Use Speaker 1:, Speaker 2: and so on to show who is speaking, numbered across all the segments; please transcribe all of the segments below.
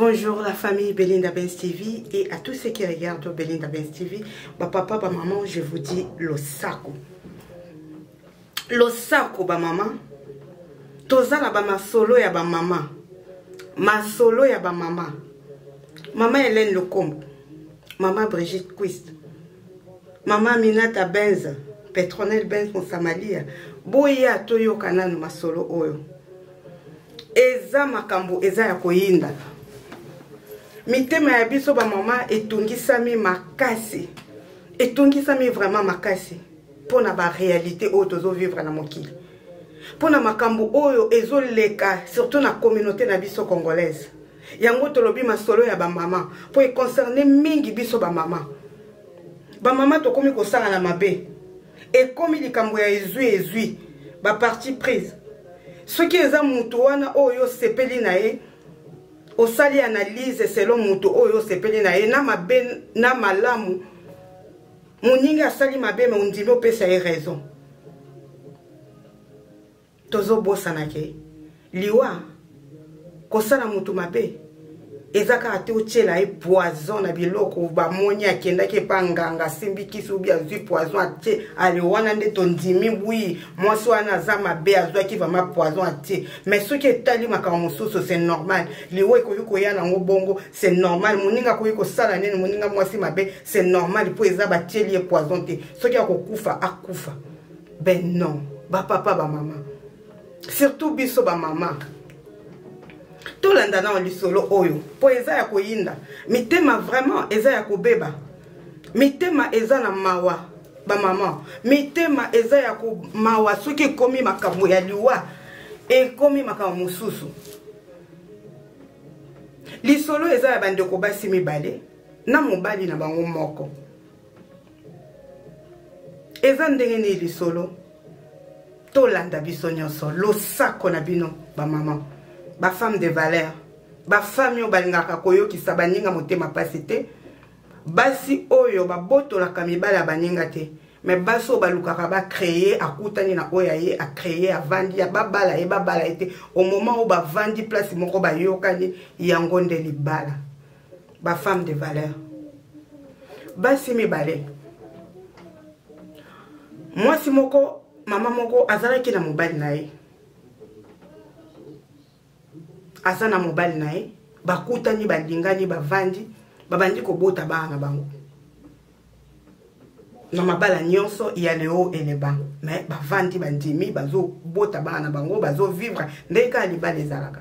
Speaker 1: Bonjour la famille Belinda Benz TV et à tous ceux qui regardent Belinda Benz TV. Ba papa, ba maman, je vous dis losako. Losako ba maman. Toza na ba masolo ya ba maman. Masolo ya ba maman. Maman Hélène Lokombo. Maman Brigitte Quist. Maman Minata Benz, Petronel Benz Mosamalia. Boya toyoka nanu masolo oyo. Eza makambo eza ya koyinda. Mitema ya biso ba mama etungisami makasi. Etungisami vraiment makasi pona ba réalité oyo tozo vivre na mokili. Pona makambo oyo ezoleka surtout na communauté na biso congolaise. Yango tolobi masolo ya ba mama po e concerne mingi biso ba mama. Ba mama tokomi kosala na mabe. Ekomi likambo ya ezwi ezwi ba parti prise. Soki eza mutu wana oyo osepeli na ye, osali analyse selon mutu oyo osepeli na ye na mabe na malamu, moninga asali mabe mais ondimi opesa ye raison. Tozobosana ke liwa kosala mutu mabe eza kaka te otiela ye poison na biloko bamoni akendaki epa nganga asimbi kisi ubi azwi poison atie ale wana nde tondimi wi mwasi wana aza mabe azwaki vraiment poison atie. Mais soki etali makambo mosusu c'est normal, liwa ekoki koya nango bongo c'est normal, moninga akoki kosala nini moninga mwasi mabe c'est normal po eza batieli ye poison te, soki akokufa akufa. Ben non, ba papa ba mama, surtout biso ba mama tolanda na lisolo oyo po eza ya koyinda mitema, vraiment eza ya kobeba mitema, eza na mawa ba mama, mitema eza ya mawa soki ekomi makambo ya liwa, ekomi makambo mosusu. Lisolo eza ya bandeko basi mibale na mobali na bango moko. Eza ndenge nini lisolo? Tolanda biso nyonso. Losako na bino ba mama, ba femme de valeur, ba femme oyo balingaka koyokisa baninga motema pasi te, basi oyo babotolaka mibali ya baninga te, mais basi oyo balukaka ba créer, akutani na oyo aye a créer, avandi babala ye babala ye te, au moment oyo bavandi place moko bayokani, yango nde libala. Ba femme de valeur, basi mibale, mwasi moko mama moko azalaki na mobali na ye, aza na mobali na ye, bakutani balingani bavandi babandi kobota bana na bango na mabala nyonso ya leo eleba, mais bavandi bandimi bazobota bana na bango, bazovivre ndenge kaka libala ezalaka.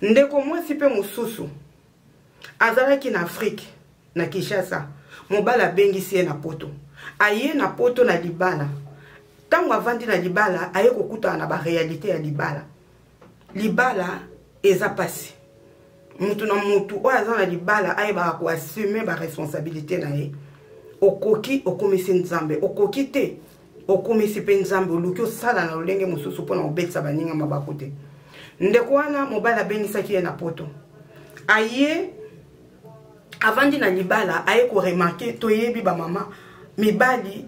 Speaker 1: Ndeko mwasi mpe mosusu azalaki na Afrique na Kinshasa, mobali abengisi ye na poto, aye na poto na libala. Ntango avandi na libala aye kokutana na baréalité ya libala. Libala eza pasi, mutu na mutu oyo aza na libala ayebaka koassume baresponsabilité na ye. Okoki okomisi Nzambe, okoki te okomisi mpe Nzambe, oluki osala na lolenge mosusu mpona kobetisa baninga mabaku te. Ndeko wana mobali abengisaki ye na poto, aye avandi na libala, aye koremarke. Toyebi bamama mibali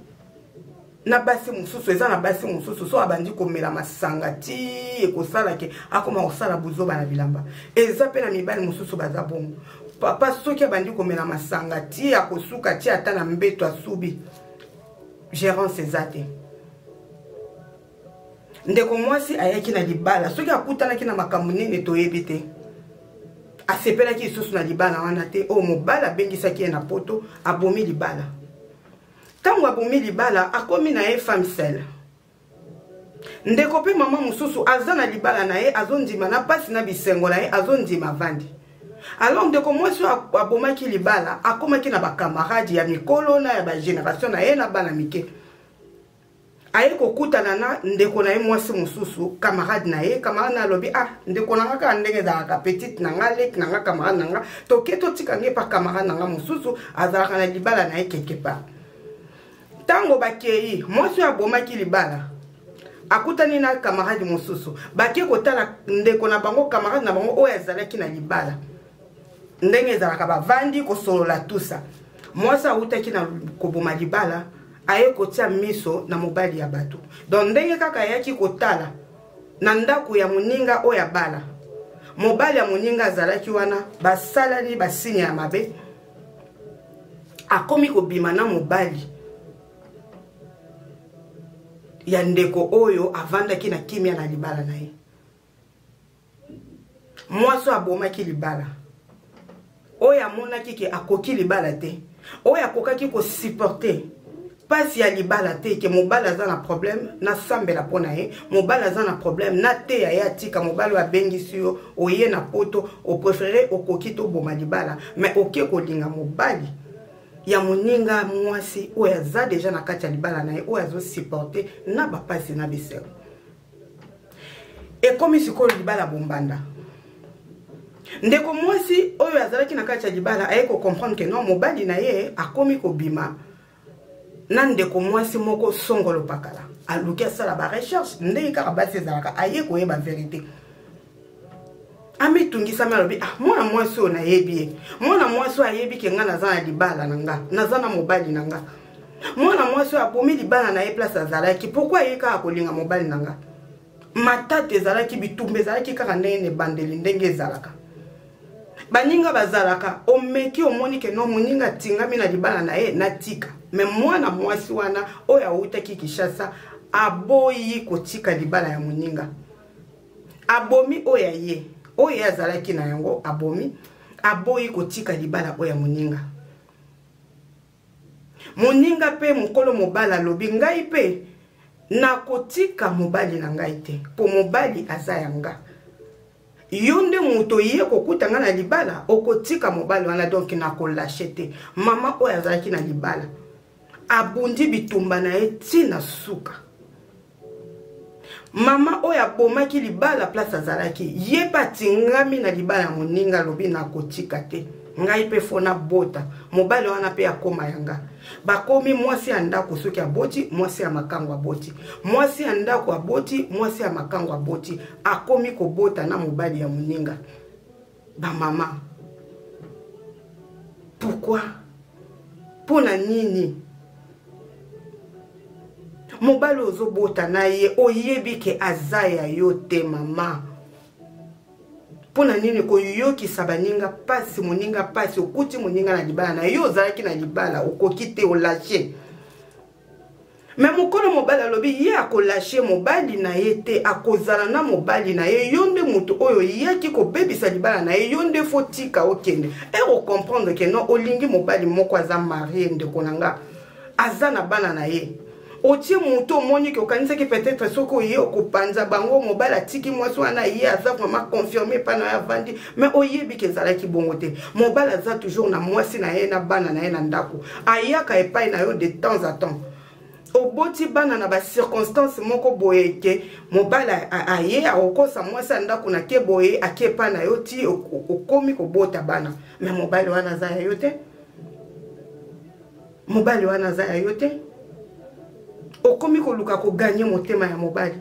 Speaker 1: na basi mosusu, eza na basi mosusu so abandi komela masanga ti ekosalake akoma kosala buzoba na bilamba. Eza mpe na mibali mosusu baza bongo, papa soki abandi komela masanga ti akosuka ti ata na mbeto asubi, gérance eza te. Ndeko mwasi ayaki na libala, soki akutanaki na makambo nini toyebi te, asepelaki lisusu na libala wana te oyo mobali abengisaki ye na poto, abomi libala. Ntango abomi libala akomi na ye femme seule. Ndeko mpe mama mosusu aza na libala na ye, azondima na pasi na bisengo na ye, azondima avandi. Alors ndeko mwasi oyo abomaki libala akomaki na bakamarade ya mikolo na ya bagénération na ye na bana mike, aye kokutana na ndeko na ye mwasi mosusu, camarade na ye. Camarade na alobi: ah, ndeko na nga kaka ndenge ezalaka, petite na nga, leki na nga, camarade na nga, toke totika nge pa camarade na nga mosusu azalaka na libala na ye quelque part. Ntango bakei, mwasi oyo abomaki libala akutani na camarade mosusu, bake kotala ndeko na bango, camarade na bango oyo azalaki na libala. Ndenge ezalaka, bavandi kosolola tusa. Mwasi awutaki na koboma libala aye kotia miso na mobali ya bato. Donc ndenge kaka ayaki kotala na ndako ya moninga oyo abala, Mobali ya moninga azalaki wana, basalani basigne ya mabe, akomi kobima na mobali ya ndeko oyo avandaki na kimia na libala na ye. Mwasi oyo abomaki libala, oyo amonaki ke akoki libala te, oyo akokaki kosupporte mpasi ya libala te, ke mobali aza na problème, nasambela mpo na ye, mobali aza na problème, nateya ye atika. Mobali oyo abengisi yo, oye na poto, opréféré okoki toboma libala, mais oke kolinga mobali ya moninga mwasi oyo aza deja na kati ya libala na ye, oyo azosupporte na bapasi na bisengo. Ekomi sikoyo libala bombanda. Ndeko mwasi oyo azalaki na kati ya libala aye kocomprendre ke non, mobali na ye akomi kobima na ndeko mwasi moko songolo pakala. Aluki asala barecherche ndenge kaka basi ezalaka, aye koyeba verité. Amitungisami, alobi: "Ah, mwana mwasi oyo nayebi ye, mwana mwasi oyo ayebi ke nga naza na libala na nga, naza na mobali na nga. Mwana mwasi oyo abomi libala na ye place azalaki, pourquoi aye kaka kolinga mobali na nga?" Matata ezalaki, bitumba ezalaki kaka ndenge na ebandeli, ndenge ezalaka, baninga bazalaka. Omeki, omoni ke no, moninga atingami na libala na ye, natika. Me mwana mwasi wana oyo awutaki Kinshasa aboyi kotika libala ya moninga. Abomi oyo ya ye, oyo ye azalaki na yango, abomi, aboyi kotika libala oyo ya moninga. Moninga mpe mokolo mobali alobi: "Ngai mpe nakotika mobali na ngai te, mpo mobali aza ya nga. Yo nde moto oye kokuta nga na libala, okotika mobali wana, donc nakolâcher te." Mama oyo azalaki na libala abundi bitumba na ye ntina suka. Mama oyo abomaki libala place azalaki, ye mpe atingami na libala ya moninga, alobi: "Nakotika te, ngai mpe fo nabota mobali wana mpe akóma ya nga." Bakomi mwasi ya ndako soki aboti, mwasi ya makango aboti, mwasi ya ndako aboti, mwasi ya makango aboti, akomi kobota na mobali ya moninga. Bamama, pourquoi? Mpo na nini mobali ozobota na ye, oyebi ke aza ya yo te? Mama, mpo na nini koyokisa baninga mpasi, moninga mpasi? Okuti moninga na libala na yo, ozalaki na libala, okoki te olâcher. Me mokolo mobali alobi ye akolâcher mobali na ye te, akozala na mobali na ye. Yo nde moto oyo oyaki kobebisa libala na ye, yo nde fo tika okende. E ocomprendre ke non, olingi mobali moko aza marié, ndeko na nga, aza na bana na ye. Otie moto, omoni ke okanisaki peut-être soki oye okopanza bango, mobali atiki mwasi wana, ye aza vraiment confirmé epai na ye avandi. Mais oyebi ke ezalaki bongo te. Mobali aza toujours na mwasi na ye na bana na ye na ndako, ayaka epai na yo de temps à temps. Oboti bana na bacirconstance moko boye ke mobali aye akokosa mwasi ya ndako na ke boye, ake epai na yo ti okomi kobota bana. Mais mobali wana aza ya yo te, mobali wana aza ya yo te. Okomi koluka kogagner motema ya mobali,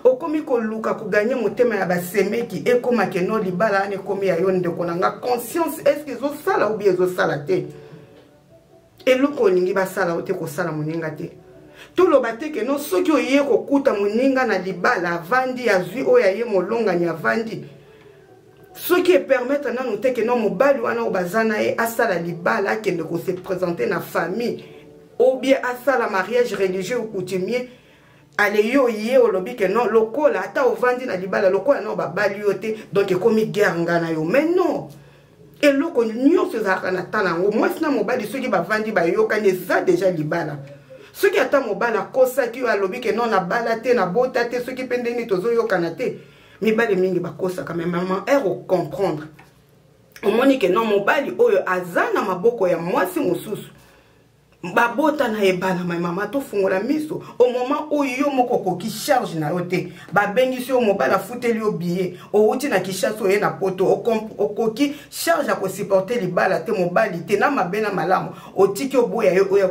Speaker 1: okomi koluka kogagner motema ya basemeki, ekóma ke no, libala wana ekomi ya yo. Ndeko na nga, conscience est-ce ezosala ou bien ezosala te? Eloko olingi basala yo te, kosala moninga te. Toloba te ke no, soki oye kokuta moninga na libala avandi, azwi oyo aye molongani avandi, soki epermettre nanu te ke no, mobali wana oyo baza na ye asala libala, akende kose présenter na famille ou bien asala mariage religieux ou coutumier. Ale yo ye olobi ke non, lokola ata ovandi na libala, lokola nao babali yo te, donc ekomi guerre nga na yo. Mais non, eloko nyonso ezalaka na ntan yango. Mwasi na mobali soki bavandi, bayokani, eza deja libala. Soki ata mobali akosaki yo, alobi ke non, nabala te, nabota te, soki mpe ndenge tozoyokana te, mibali mingi bakosaka. Mais mama, ere ocomprendre, omoni ke non, mobali oyo aza na maboko ya mwasi mosusu, babota na ebana. Ma mama, tofungola miso. Au moment oyo yo moko okoki charge na yo te, babengisi yo, mobali afuteli yo billet, owuti na Kinshasa, oye na Poto, okoki charge ya kosupporter libala te, mobali te, na mabe na malamu, otiki, oboya yo oyo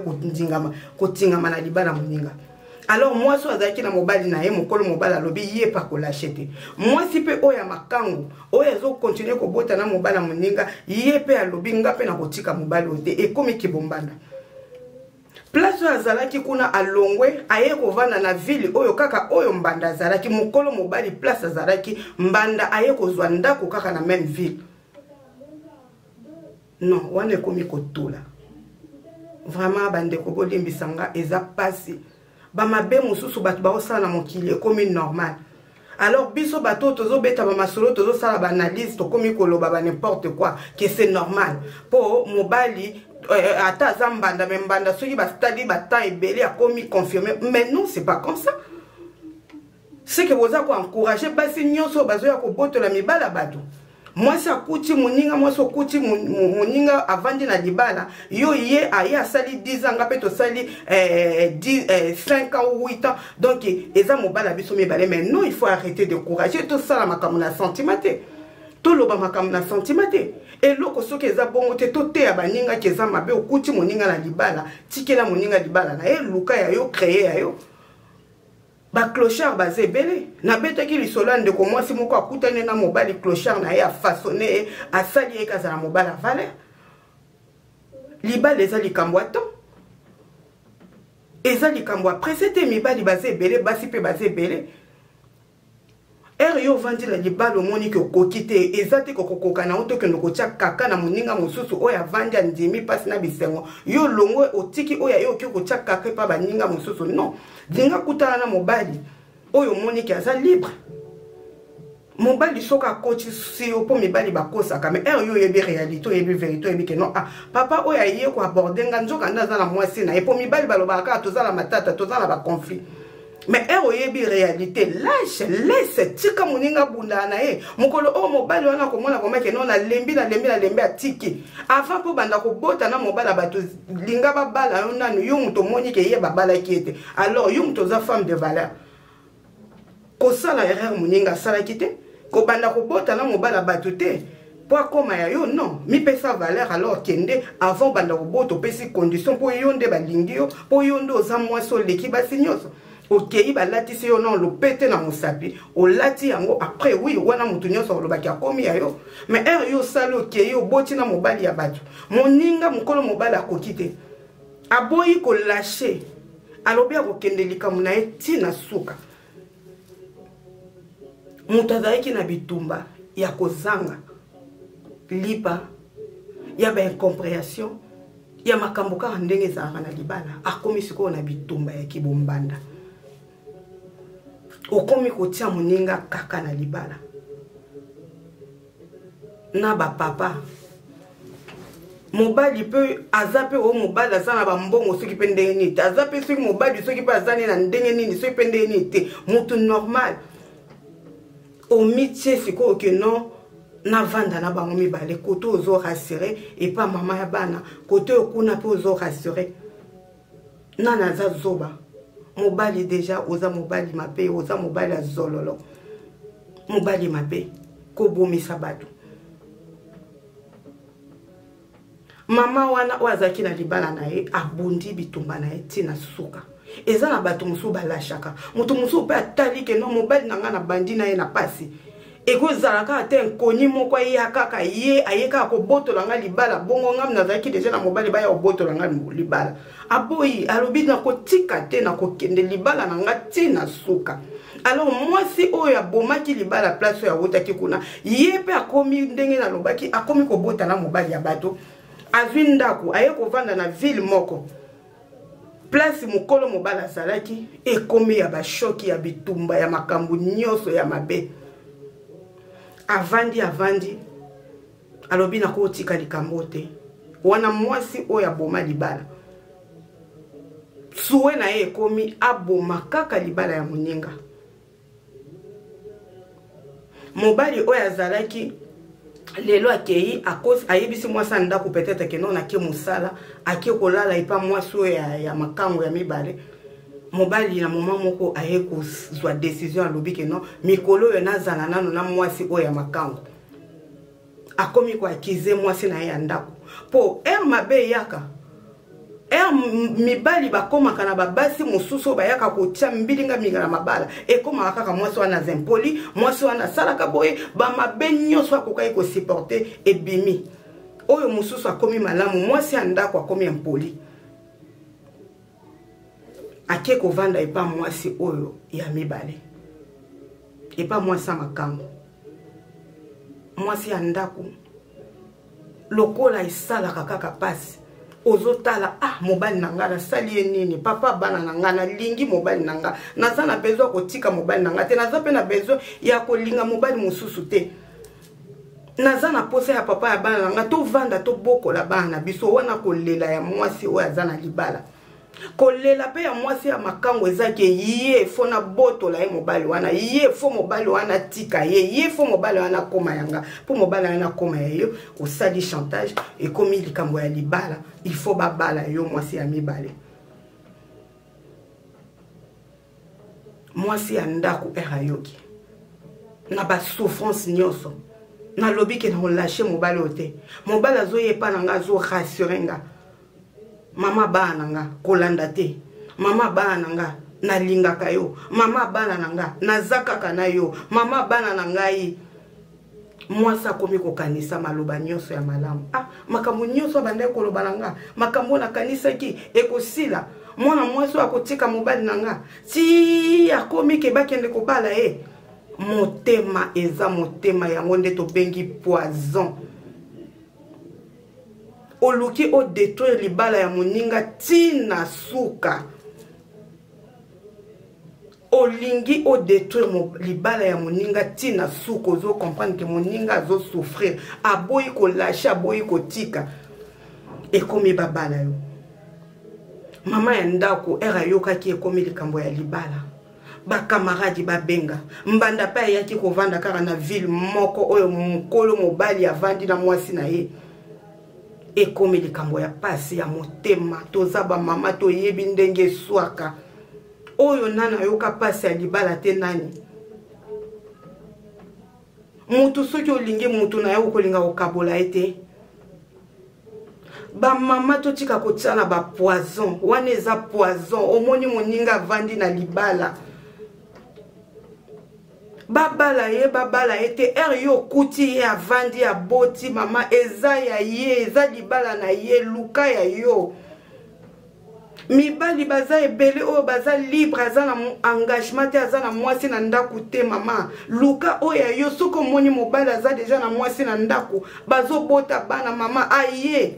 Speaker 1: kotingama na libala moninga. Alors mwasi oyo azalaki na mobali na ye, mokolo mobali alobi ye pa kolâcher te. Mwasi mpe oyo ya makangu, oyo azocontinuer kobota na mobali ya moninga, ye mpe alobi: "Nga mpe nakotika mobali oyo te." Ekomi kibombanda. Place oyo azalaki kuna alongwe, aye kovanda na ville oyo kaka oyo mbanda azalaki, mokolo mobali place azalaki mbanda, aye kozwa ndako kaka na même ville. Non, wana ekomi kotula vraiment. Bandeko, bolimbisa nga, eza pasi. Bamabe mosusu bato baosala na mokili ekomi normal. Alors biso bato oyo tozobeta bamasolo, tozosala baanalyse, tokomi koloba ba n'importe quoi, que c'est normal mpo mobali ata aza mbanda, mais mbanda soki basali batemps ebele akomi confirmé. Mais non, c'est pas comme ça. C'est que boza koencourage basi nyonso oyo bazoya kobotola mibala bato. Mwasi akuti moninga, mwasi okuti moninga avandi na libala, yo ye aye asali 10 ans, nga mpe tosali 10, 5 ans ou 8 ans, donc eza mobala biso mibale. Mais non, il faut arrêter de courager. Tosala makambo na sentiment te, toloba makambo na sentiment te. Eloko soki eza bongo te, toteya baningaki eza mabe. Okuti moninga na libala, tikela moninga libala na ye, luka ya yo, créer ya yo. Baclochard baza ebele. Nabetaki lisolo ya ndeko mwasi moko akutani na mobali clochard na ye, afaçonne ye, asali ye kazala mobali ya valeur. Libala eza likambo ya temps, eza likambo ya presse te. Mibali baza ebele, basi mpe baza ebele. Ere yo ovandi na libala, omoni ke okoki te, eza te kokokoka na yo, tokende kotia kaka na moninga mosusu oyo avandi, andimi mpasi na bisengo. Yo longo otiki oyo aye, okoki kotia kaka epa baninga mosusu. Non, linga kutana na mobali oyo omoni ke aza libre. Mobali soki akotisi yo, mpo mibali bakosaka, mais ere yo oyebi réalité, oyebi vérité, oyebi ke non, ah, papa oyo aye koaborde nga, nzoka nde aza na mwasi na ye. Mpo mibali balobaka kaka toza na matata, toza na baconflit, mais ere oyebi réalité, lâche, laisse, tika moninga abundaka na ye. Mokolo oyo mobali wana akomona vraiment ke non, nalembi, nalembi, nalembi, atiki. Avant mpo banda kobota na mobali ya bato, linga babala yo nanu. Yo moto omoni ke ye babalaki ye te, alors yo moto oza femme de valeur, kosala erreur moninga asalaki te, kobanda kobota na mobali ya bato te mpo akóma ya yo. Non, mipesa valeur. Alors kende avant banda kobota, opesi condition mpo yo nde balingi yo, mpo yo nde oza mwasi oleki basi nyonso. Okei, balatisi yo non lopete na mosapi, olati yango. Après, oui, wana motu nyonso olobaki akomi ya yo. Mais heure yo osali, okei, oboti na mobali ya bato, moninga mokolo mobali akoki te, aboyi kolâcher, alobi akokende likambo na ye ntina suka. Moto azalaki na bitumba ya kozanga lipa, ya baincompréhension, ya makambo kaka ndenge ezalaka na libala, akomi sikoyo na bitumba ya kibombanda. Okomi kotia moninga kaka na libala na bapapa. Mobali mpe aza mpe oyo mobali aza na bambongo soki mpe ndenge nini te, aza mpe soki mobali soki mpe aza nini na ndenge nini, soki mpe ndenge nini te, motu normal omitie sikoyo ke non, navanda na bango mibale. Kote ozo rassure epa mama ya bana, kote oyo kuna mpe ozo rassure. Nani aza zoba? Mobali déjà oza mobali mabe, oza mobali ya zololo, mobali mabe, kobomisa bato. Mama wana oyo azalaki na libala na ye, abundi bitumba na ye ntina suka. Eza na bato mosusu balashaka, moto mosusu mpe atali ke no, mobali na ngai na bandi na ye na pasi, ekozala kaka te nkoni moko aya kaka ye aye kaka kobotola ngai libala. Bongo ngai nazalaki déjà na mobali, baya kobotola ngai libala. Aboyi, alobi nakotika te, nakokende libala na ngai ntina suka. Alors mwasi oyo abomaki libala, place oyo awutaki kuna, ye mpe akomi ndenge nalobaki, akomi kobota na mobali ya bato, azwi ndako, aye kovanda na ville moko place mokolo mobali azalaki. Ekomi ya bashoki, ya bitumba, ya makambo nyonso ya mabe. Avandi, avandi, alobi nakotika likambo te. Wana mwasi oyo aboma libala, suwe na ye ekomi aboma kaka libala ya moninga. Mobali oyo azalaki lelo akei, ayebisi mwasi ya ndako peut-être ke non, ake mosala, ake kolala epa mwasi oyo ya makango ya mibale. Mobali na moma moko aye kozwa décision, alobi ke non, mikolo oyo nazala nano na mwasi oyo ya makango. Akomi koaccuser mwasi na ye ya ndako, mpo ere mabe eyaka, ere mibali bakomaka na babasi mosusu oyo bayaka kotia mbilinga minga na mabala, ekomaka kaka mwasi wana aza impoli, mwasi wana asalaka boye, bamabe nyonso akokaki kosupporter ebimi. Oyo mosusu akomi malamu, mwasi ya ndako akomi impoli. Ake kovanda epa mwasi oyo ya mibale, epa mwasi ya makango, mwasi ya ndako. Lokola esalaka kaka pasi, ozotala, ah, mobali na nga nasali ye nini? Papa bana na nga, nalingi mobali na nga, naza na besoin ya kotika mobali na nga te, naza mpe na besoin ya kolinga mobali mosusu te, naza na posa ya papa ya bana na nga, tovanda tobokola bana na biso. Wana kolela ya mwasi oyo aza na libala. Kolela mpe ya mwasi ya makango eza ke ye fo nabotola ye mobali wana, ye fo mobali wana tika ye, ye fo mobali wana akóma yanga, mpo mobali wana akóma ya yo. Osali chantage, ekomi likambo ya libala, il faut babala yo mwasi ya mibale. Mwasi ya ndako ere ayoki na basouffrance nyonso, nalobi ke nakolâcher mobali oyo te. Mobali azoyepa na nga, azorassurer nga: "Mama bana na nga, kolanda te. Mama bana na nga, nalingaka yo. Mama bana na nga, naza kaka na yo. Mama bana na ngai." Mwasi akomi kokanisa maloba nyonso ya malamu. Ah, makambo nyonso abandaki koloba na nga, makambo oyo nakanisaki ekosila, mwana mwasi oyo akotika mobali na nga ti akomi ke bakende kobala ye. Motema eza motema, yango nde tobengi poison. Oluki odétruire libala ya moninga ntina suka. Olingi odétruire libala ya moninga ntina suka. Ozocomprendre ke moninga azosouffrir, aboyi kolâcher, aboyi kotika, ekomi babala yo. Mama ya ndako ere ayokaki ekomi likambo ya libala, bakamaradi babenga mbanda mpe ayaki kovanda kaka na ville moko oyo mokolo mobali avandi na mwasi na ye. Ekomi likambo ya pasi ya motema. Toza bamama, toyebi ndenge eswaka. Oyo nani ayoka pasi ya libala te? Nani mutu soki olingi mutu na yo, okolinga kokabola ye te. Bamama, totika kotia na bapoison wana, eza poison. Omoni moninga avandi na libala, babala ye, babala ye te, ere yo okuti ye avandi, aboti, mama, eza ya ye, eza libala na ye. Luka ya yo. Mibali baza ebele oyo baza libre, aza na engagement te, aza na mwasi na ndako te. Mama, luka oyo ya yo. Soki omoni mobali aza deja na mwasi na ndako, bazobota bana, mama, aye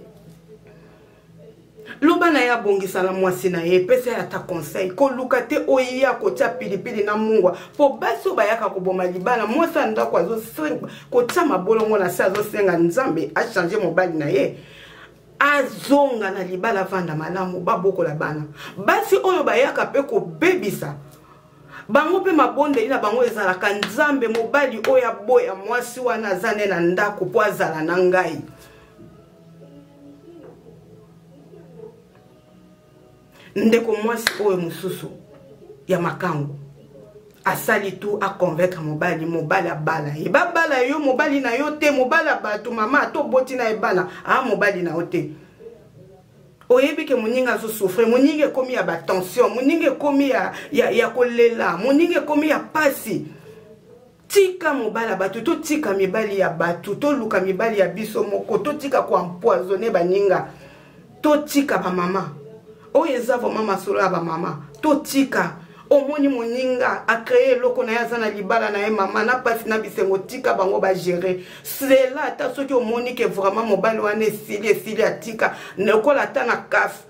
Speaker 1: loba na ye, abongisa na mwasi na ye, epesa ye ata conseil. Koluka te oya kotia pilipili na mungwa, mpo basi oyo bayaka koboma libala. Mwasi ya ndako azosenga kotia mabolongo na se, azosenga Nzambe achanger mobali na ye, azonga na libala, avanda malamu, babokola bana. Basi oyo bayaka mpe kobebisa bango mpe, mabondeli na bango ezalaka: "Nzambe, mobali oyo aboya mwasi wana, aza nde na ndako mpo azala na ngai." Ndeko mwasi oyo mosusu ya makango asali tu aconvaincre mobali, mobali abala ye. Babala yo, mobali na yo te, mobali ya bato. Mama, ata oboti na ye bana, aa mobali na yo te. Oyebi ke moninga azosouffrir, moninga ekomi ya batension, moninga ekomi ya kolela, moninga ekomi ya pasi. Tika mobali ya bato. Totika mibali ya bato, toluka mibali ya biso moko. Totika koempoisonner baninga. Totika bamama oyo, eza vraiment masolo ya bamama. Totika. Omoni moninga acréer eloko na ye, aza na libala na ye, mama, na mpasi na bisengo, tika bango bagérer cela. Ata soki omoni ke vraiment mobali wana esili, esili, atika lokola ata na kafe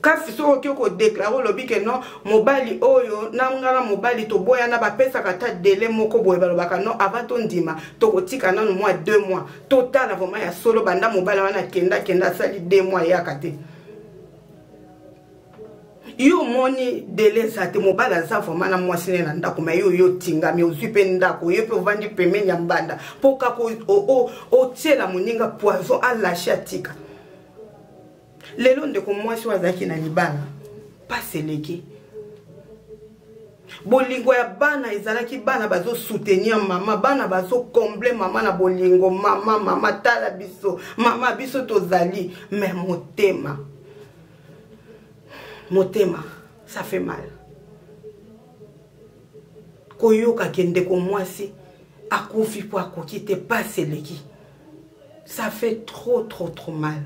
Speaker 1: kafi. Soki okoki kodéclarer, olobi ke non, mobali oyo na nga na mobali toboyana, bapesaka ata délai moko boye. Balobaka: "Non, avant tondima, tokotika nanu mwa 2 mois, totala vraiment ya solo." Banda mobali wana akenda akenda, asali 2 mois, eyaka te. Yo omoni délai eza te, mobali aza vraiment na mwasi ne na ndako, ma yo, yo otingami, ozwi mpe ndako, yo mpe ovandi pembeni ya mbanda, mpo kaka otiela moninga poison, alâcher, atika. Lelo ndeko mwasi oyo azalaki na libala, pasi eleki. Bolingo ya bana ezalaki, bana bazosoutenir mama, bana bazocombler mama na bolingo: "Mama, mama, tala biso, mama, biso tozali." Mais motema, motema, ça fait mal koyoka ke ndeko mwasi akufi mpo akoki te. Pasi eleki, ça fait trop trop trop mal.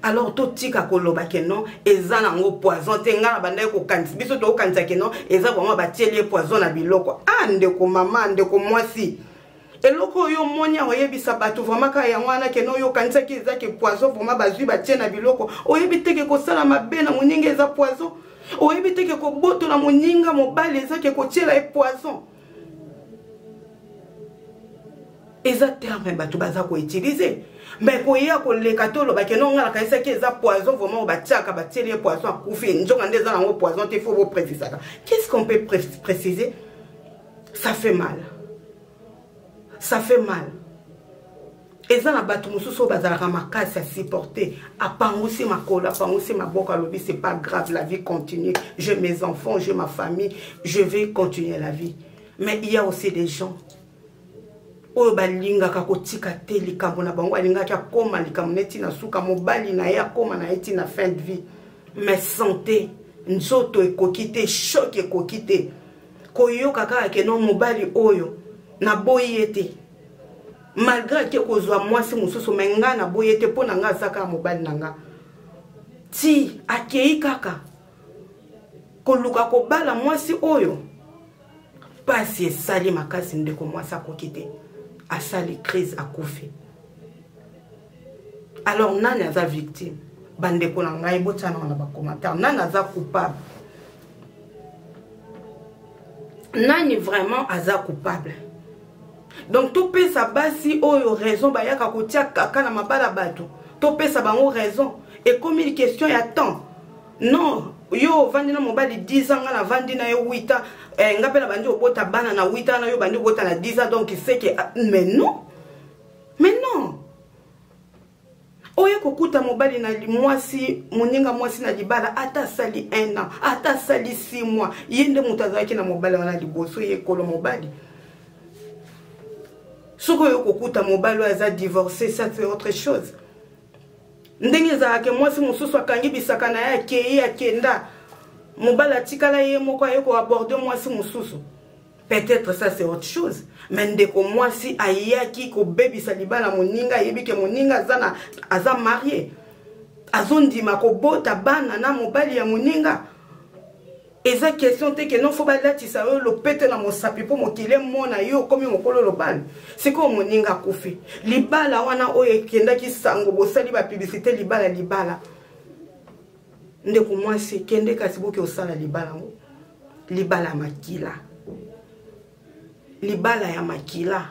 Speaker 1: Alors totika koloba ke non, eza nango poison te. Ngai na bandaki kokanisa, biso tokokanisa ke non, eza vraiment batieli ye poison na biloko. Ah, ndeko mama, ndeko mwasi, eloko oyo omoni oyebisa bato vraiment kaka yango wana ke non, oyo okanisaki eza ke poison vraiment bazwi batie na biloko. Oyebi te ke kosala mabe na moninga eza poison? Oyebi te ke kobotola moninga mobali eza ke kotiela ye poison? Eza terme bato baza koutiliser, mais koya koleka te oloba ke non, ngai nakanisaki eza poison vraiment oyo batiaka, batieli ye poison, akufi, nzonga nde eza nango poison te. Faut boprécisaka. Qu'est-ce qu'on peut préciser? Ça fait mal, ça fait mal. Eza na bato mosusu oyo bazalaka makasi, asupporte, apangusi makolo, apangusi maboko, alobi: "C'est pas grave, la vie continue, j'ai mes enfants, j'ai ma famille, je vais continuer la vie." Mais il y a aussi des gens oyo balingaka kotika te likambo na bango. Alingaki akóma likambo neti na suka, mobali na ye akóma na ye ti na fin de vie, mais santé, nzoto ekoki te, choc ekoki te. Koyoka kaka ke non, mobali oyo naboyi ye te, malgré ake kozwa mwasi mosusu, mais ngai naboyi ye te, mpo na ngai aza kaka mobali na nga. Ti akei kaka koluka kobala mwasi oyo, mpasi esali makasi, ndeko mwasi akoki te, asali crise, akufi. Alors nani aza victime? Bandeko na ngai, botiana na bacommentaire, nani aza coupable? Nani vraiment aza coupable? Donc topesa basi oyo raison bayaka kotia kaka na mabala bato, topesa bango raison. Ekomi question ya temps. Non, yo ovandi na mobali 10 ans, nga navandi na ye 8 ans, nga mpe na bandi obota bana na 8 ans, na yo bandi obota na 10 ans, donc c'est que, mais non, mais non. Oye kokuta mobali na mwasi, moninga mwasi na libala, ata asali 1 an, ata asali 6 mois, ye nde moto azalaki na mobali wana liboso, ye ekolo mobali. Soki oyo kokuta mobali oyo aza divorcé, ça c'est autre chose. Ndenge ezalaka, mwasi mosusu akangi bisaka na ye, akei, akenda, mobali atikala ye moko, aye koaborder mwasi mosusu, peut-être ça c'est autre chose. Mais ndeko mwasi ayaki kobebisa libala moninga, ayebi ke moninga aza, na, aza marié, azondima kobota bana na mobali ya moninga. Eza question te ke non, faut balatisa yo lopete na mosapi mpo mokili emona yo okomi mokolo lobala. Sikoyo moninga akufi, libala wana oyo ekendaki sango, bosali bapublicité, libala, libala. Ndeko mwasi, kende kasi boki osala libala yango, libala ya makila, libala ya makila.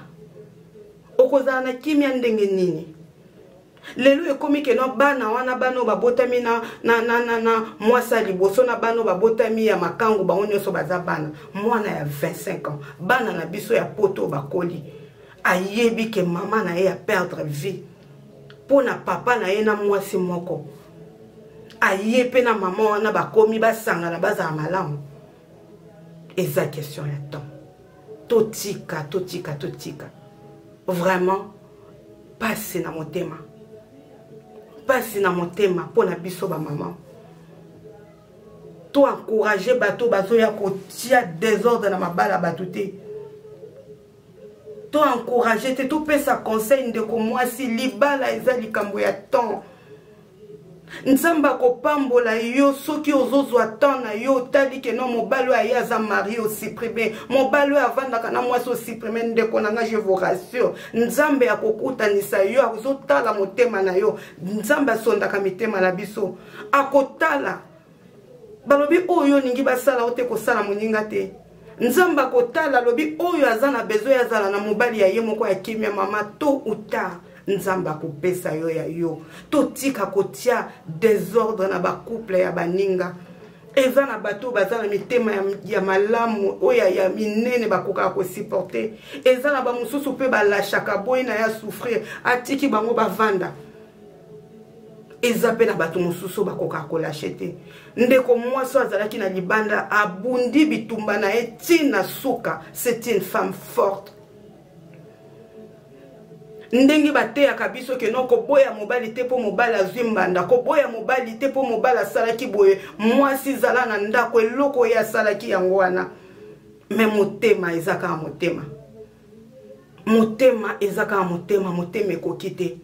Speaker 1: Okozala na kimia ndenge nini? Lelo ekomi ke non, bana wana, bana oyo babotami na mwasi ya liboso na bana oyo babotami ya makangu, bango nyonso baza bana. Mwana ya 25 ans, bana na biso ya poto oyo bakoli, ayebi ke mama na ye ya perdre vie mpo na papa na ye na mwasi moko. Aye mpe na mama wana, bakomi basangana, bazala malamu. Eza question ya temps. Totika, totika, totika. Vraiment pasi na motema, pasi na motema mpo na biso bamama. Toencourager bato bazoya kotia désordre na mabala bato te, toencourager te, topesa conseil. Ndeko mwasi, libala eza likambo ya temps. Nzambe akopambola yo soki ozozwa temps na yo, otali ke non, mobali oyo aye aza marié, osupprime, mobali oyo avandaka na mwasi, osupprime. Ndeko na nga, je vous rassure, Nzambe akokutanisa yo. Azotala motema na yo. Nzambe asondaka mitema na biso, akotala. Balobi oyo olingi basala o te, kosala moninga te. Nzambe akotala, alobi oyo aza na besoin azala na mobali ya ye moko ya kimia. Mama, tôt ou tard Nzambe akopesa yo ya yo. Totika kotia désordre na bacouple ya baninga. Eza na bato oyo baza na mitema ya malamu, oyo ya minene, bakokaka kosupporter. Eza na bamosusu mpe balashaka boyi na ya souffrir, atiki bango bavanda. Eza mpe na bato mosusu oyo bakokaka kolâcher te. Ndeko mwasi oyo azalaki na libanda, abundi bitumba na ye ntina suka. C'est une femme forte. Ndenge bateyaka biso ke non, koboya mobali te mpo mobali azwi mbanda, koboya mobali te mpo mobali asalaki boye, mwasi zala na ndako, eloko oyo asalaki yango wana. Mais motema eza kaka motema, motema eza kaka motema, motema ekoki te.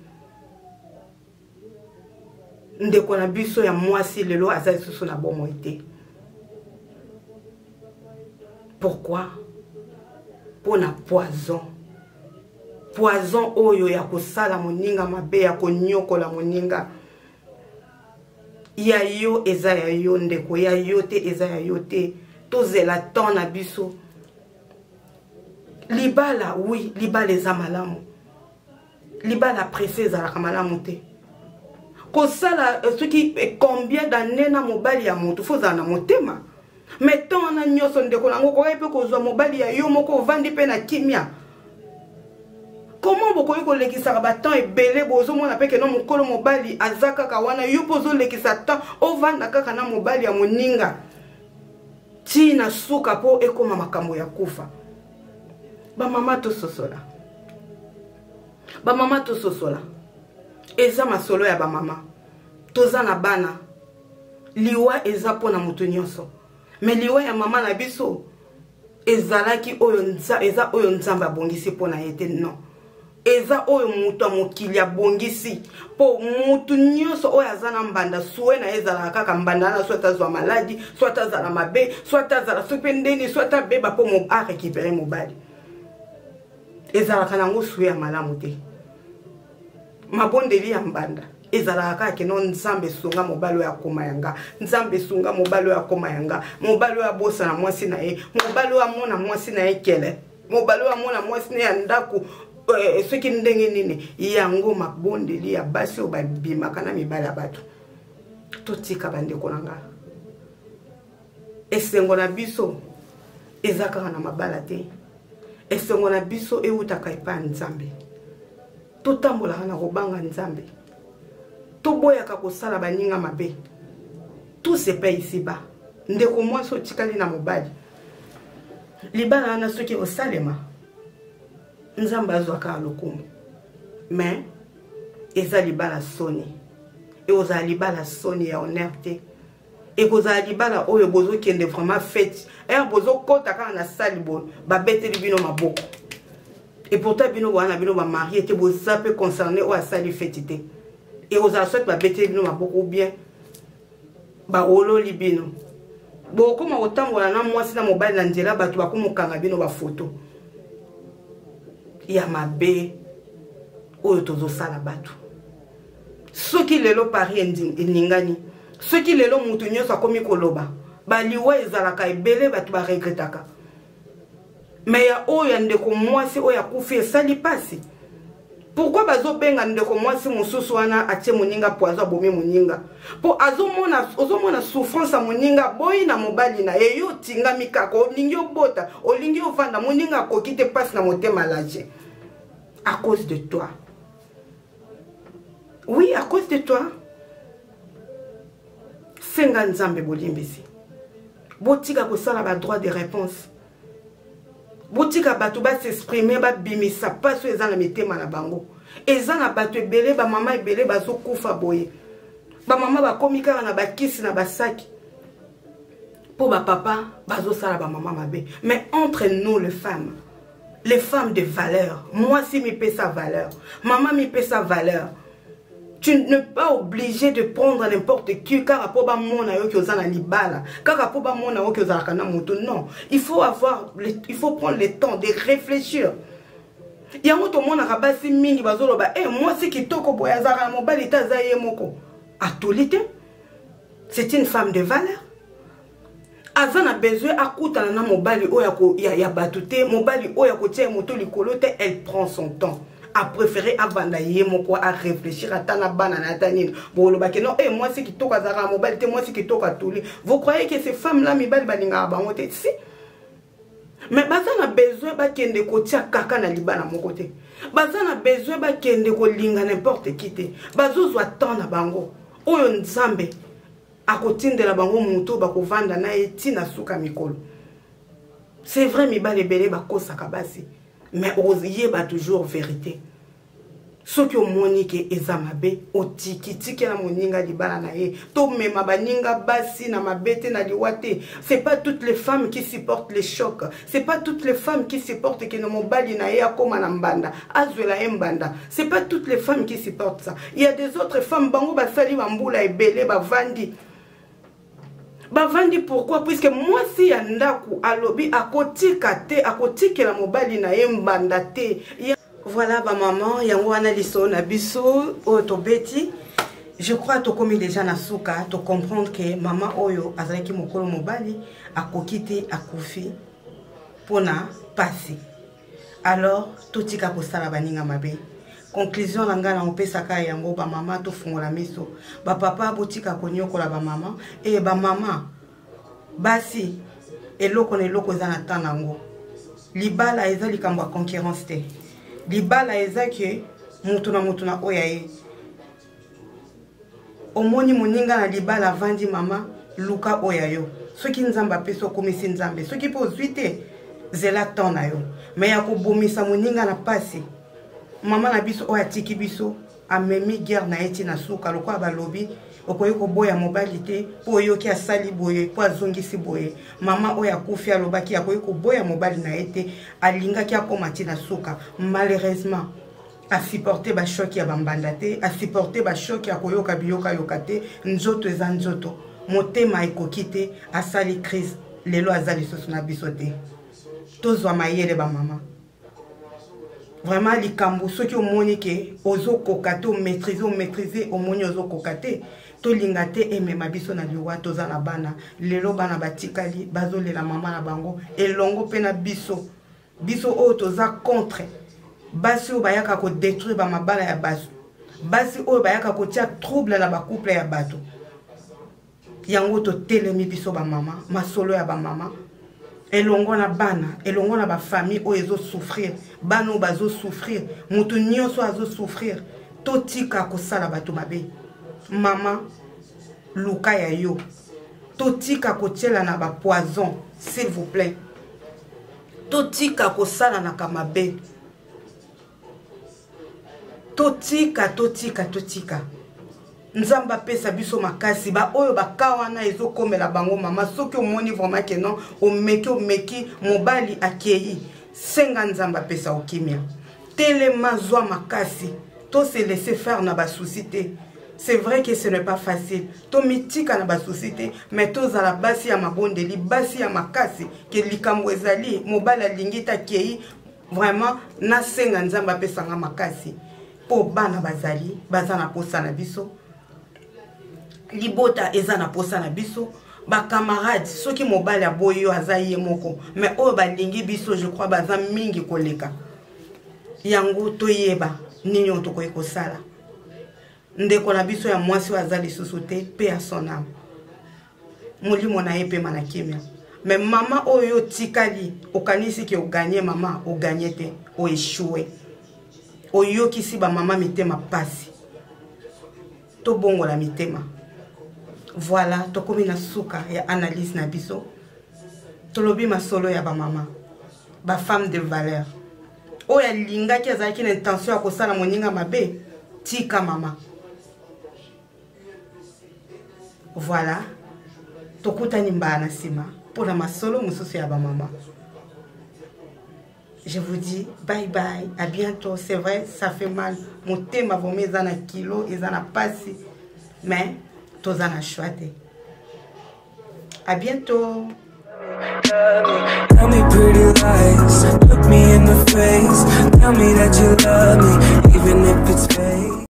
Speaker 1: Ndeko na biso ya mwasi lelo aza lisusu na bomoi te. Pourquoi? Mpo na poison. Poison oyo ya kosala moninga mabe, ya konyokola moninga. Ya yo eza ya yo ndeko, ya yo te eza ya yo te. Tozela temps na biso. Libala, oui, libala eza malamu. Libala presse ezalaka malamu te. Kosala euh, soki eh, combien d'années na mobali ya moto, faut ozala na motema. Mais temps wana nyonso ndeko nango okoki mpe kozwa mobali ya yo moko ovandi mpe na kimia. Comment bokoki kolekisaka ba temps ebele bozomona mpe keno mokolo mobali aza kaka wana yo mpe ozolekisa temps ovanda kaka na mobali ya moninga ti na suka mpo ekoma makambo ya kufa. Bamama tososola, bamama tososola, eza masolo ya bamama. Toza na bana, liwa eza mpo na moto nyonso, me liwa ya mama na biso ezalaki oyo eza oyo Nzambe abongisi mpo na ye te. Non, eza oyo moto ya mokili abongisi mpo moto nyonso oyo aza na mbanda sue na ye ezalaka kaka mbanda wana, soit azwa maladi, soit azala mabe, soit azala soki mpe ndeni, soit abeba mpo arécupere mobali. Ezalaka nango sue ya malamu te. Mabondeli ya mbanda ezalaka kaka keno Nzambe esunga mobali oyo akoma yanga, Nzambe esunga mobali oyo akoma yanga, mobali oyo abosana mwasi na ye, mobali oyo amona mwasi na ye kele, mobali oyo amona mwasi na ye ya ndako soki ndenge nini. Yango mabondeli ya basi oyo babimaka na mibali ya bato. Totika bandeko na nga, esengo na biso eza kaka na mabala te, esengo na biso eutaka epai ya Nzambe. Totambolaka na kobanga Nzambe, toboyaka kosala baninga mabe. Tout se paye ici-bas. Ndeko mwasi otikali na mobali, libala wana soki osalema, Nzambe azwaka lokumu, mais eza libala soni, ekozala libala soni ya honneur te, ekozala libala oyo bozokende vraiment fête ere bozokɔta kaka na sali boye babeteli bino maboko, et pourtant bino wana bino bamarie te, boza mpe concerné oyo asali fête te. Ekozala soit babeteli bino maboko ou bien baololi bino, bokoma kotambola na mwasi na mobali na nzela, bato bakomokanga bino bafoto ya mabe oyo tozosala bato. Soki lelo Paris eningani, soki lelo moto nyonso akomi koloba, baliwa ezalaka ebele, bato baregretaka. Me ya oyo ya ndeko mwasi oyo akufi esali mpasi. Pourquoi bazobenga ndeko mwasi mosusu wana atie moninga poison, abomi moninga? Mpo azomona, ozomona souffrance ya moninga boyi na mobali na ye. Yo otingami kaka, olingi obota, olingi ovanda, moninga akoki te, mpasi na motema lage à cause de toi. Oui, à cause de toi. Senga Nzambe bolimbisi, botika kosala ba droit de réponse, botika bato basexprime, babimisa mpasi oyo eza na mitema na bango. Eza na bato ebele, bamama ebele bazokufa boye, bamama bakomi kaka na bakisi na basaki mpo bapapa bazosala bamama mabe. Mais entre nous les femmes, les femmes de valeur, mwasi mipesa valeur, mama mipesa valeur. Tu n'es pas obligé de prendre n'importe qui kaka po bamona yo ki oza na libala, kaka po bamona yo ki ozalaka na moto. Non, il faut avoir le, il faut prendre le temps de réfléchir. Yango tomonaka basi mingi bazoloba e mwasi kitoko boye azalaka na mobali te, aza ye moko atoli te. C'est une femme de valeur, aza na besoin akutana na mobali oyo ya bato te, mobali oyo akotia ye moto likolo te. Elle prend son temps, apréféré avanda ye moko, aréfléchir ata na bana na ata nini. Bolobaki non, e mwasi kitoko azalaka na mobali te, mwasi kitoko atuli. Vous croyez que ces femmes là mibali balingaka bango te? Si, mais baza na besoin bakende kotia kaka na libala moko te, baza na besoin bakende kolinga n'importe qui te. Bazozwa temps na bango oyo Nzambe akotindela bango moto bakovanda na ye ntina suka mikolo. C'est vrai, mibali ebele bakosaka basi, mais oyeba toujours vérité. Soki omoni ke eza mabe, otiki, tikela moninga libala na ye. Tomema baninga basi na mabe te, na liwa te. C'est pas toutes les femmes qui supportent les chocs, c'est pas toutes les femmes qui supportent ke na mobali na ye akóma na mbanda, azwela ye mbanda. C'est pas toutes les femmes qui supportent ça. Il y a des autres femmes, bango basali bambula ebele, bavandi, bavandi. Pourquoi? Puisque mwasi ya ndako alobi akotika te, akotikela mobali na ye mbanda te. Voilà, bamama, yango wana lisolo na biso oyo tobeti. Je crois tokomi déjà na suka. Tocomprendre ke mama oyo azalaki mokolo, mobali akoki te, akufi mpona pasi. Alors totika kosala baninga mabe. Conclusion na ngai na opesaka yango: bamama, tofungola miso. Bapapa, botika konyokola bamama. E bamama, basi, eloko na eloko eza na temps nango. Libala eza likambo ya concurrence te. Libala eza ke moto na moto na oyo aye. Omoni moninga na libala avandi, mama, luka oyo yo. Soki Nzambe apesi, okomisi Nzambe. Soki mpe ozwi te, zela temps na yo. Me ya kobomisa moninga na pasi, mama na biso oyo atiki biso amemi guerre na ye ti na suka. Lokola balobi, okoki koboya mobali te mpo oyoki asali boye, mpo azongisi boye. Mama oyo akufi alobaki akoki koboya mobali na ye te, alingaki akóma ti na suka. Malheureusement, asupporte bachocs ya bambanda te, asupporte bachocs ya koyoka biyokayoka te. Nzoto eza nzoto, motema ekoki te, asali crise. Lelo aza lisusu na biso te. Tozwa mayele, bamama. Vraiment, likambo soki omoni ke ozokoka te, omaîtrise, omaîtrise, omoni ozokoka te, tolinga te emema biso na liwa. Toza na bana lelo, bana batikali bazolela mama na bango elongo mpe na biso. Biso oyo toza contre basi oyo bayaka kodétruire bamabala ya bato, basi oyo bayaka kotia trouble na bacouple ya bato. Yango totelemi biso bamama, masolo ya bamama elongo na bana, elongo na bafamille oyo ezosouffrir, bana oyo bazosouffrir, moto nyonso azosouffrir. Totika kosala bato mabe. Mama, luka ya yo. Totika kotiela na bapoison, s'il vous plaît. Totika kosalanaka mabe. Totika, totika, totika. Nzambe apesa biso makasi. Baoyo baka wana ezokomela bango, mama, soki omoni vraiment ke non, omeki, omeki, mobali akei, senga Nzambe apesa okimia. Telema, zwa makasi. To se laisser faire na basoucis te. C'est vrai que ce n'est pas facile, tomitika na basoucis te, mais tozala basi ya mabondeli, basi ya makasi, ke likambo ezali, mobali alingi te, akei, vraiment nasenga Nzambe apesanga makasi, mpo bana bazali, baza na posa na biso, libota eza na posa na biso, bacamarade. Soki mobali aboyi yo, aza ye moko, mais oyo balingi biso, je crois baza mingi koleka yango. Toyeba nini oyo tokoki kosala. Ndeko na biso ya mwasi oyo aza lisusu te, mpe ya son âme, molimo na ye epema na kimia. Mais mama oyo otikali, okanisi ke ogagner, mama, ogagner te, oéchoué, oyokisi bamama mitema pasi. Tobongola mitema. Voilà, tokomi na suka ya analyse na biso. Tolobi masolo ya bamama, bafemme de valeur. Oyo alingaki, azalaki na intention ya kosala moninga mabe, tika, mama. Voilà, tokutani mbala na nsima mpona masolo mosusu ya bamama. Je vous dis bye bye, à bientôt. C'est vrai, ça fait mal, motema vraiment eza na kilo, eza na pasi, mais toza na choix te. À bientôt.
Speaker 2: Tell me pretty lies, look me in the face. Tell me that you love me, even if it's fake.